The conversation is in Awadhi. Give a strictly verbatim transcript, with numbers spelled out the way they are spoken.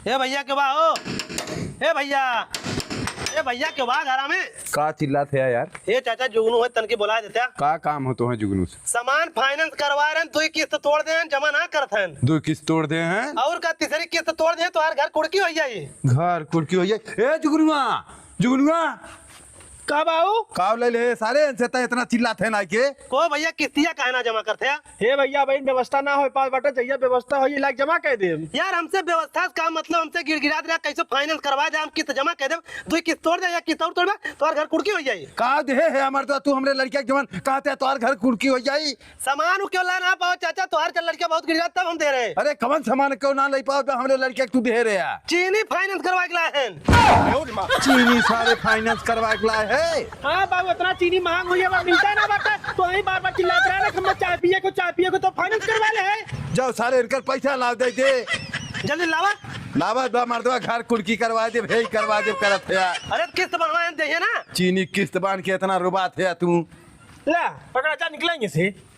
ए भइया के बा हो। ए भइया। ए भइया के बा घरा में। का चिल्लात है यार? ए चाचा जुगनू है, तनके बोलाय देत्या। का काम हो तोहे जुगनू से? सामान finance करवा रहन, दुई किस्त तोड़ देहन, जमा ना करत हन। दुई किस्त तोड़ देहन? अउर का, तीसरी किस्त तोड़ देहन, तोहार घर कुड़की होइ जाई। घर कुड़की होइ जाई? ए जुगनुआ, जुगनुआ। का बाऊ? का ले ले सारे, इनसे त इतना चिल्लात है ना के? को भइया, किस्तिया काहे ना जमा करत है? हे भइया, अबहिन व्यवस्था ना होइ पावत बाटे, जहिया व्यवस्था होई, लाइके जमा कइ देब। यार, हमसे व्यवस्था से का मतलब, हमसे गिड़गिड़ात रहा, कइसे finance करवा दे, हम किस्त जमा कइ देब, दुई किस्त तोड़ दे या किस्त अउर तोड़बे, तोहार घर कुड़की होइ जाई। का देहे है हमर तो, तू हमरे लड़किया के जवन कहते हैं, तोहार घर कुड़की होइ जाई। सामान उ क्यों ला ना पाओ चाचा, तोहार चल लड़किया बहुत गिड़गिड़ात, तब हम दे रहे। अरे, कवन सामान क्यों ना लइ पाओ, तो हमरे लड़किया के तू दे रहे है। चीनी finance करवा के लाए हैं। चीनी सारे finance करवा के लाए है। हाँ बाबू, इतना चीनी महंग होइ है, मिलता ना बाटे, तो यही बार बार चिल्लात रहे ना, हम चाय पिए को, चाय पिए को, तो finance करवा ले है। जाओ सारे, इनकर पैसा लाव, दे दे। जल्दी लावा। लावा बा मर्दवा, घर कुड़की करवा दे, भेई करवा दे करत है। अरे किस्त बनवाए देहे ना। चीनी किस्त बांध के इतना रुबात है तू। ला, पकड़ा, जा निकलेंगे से।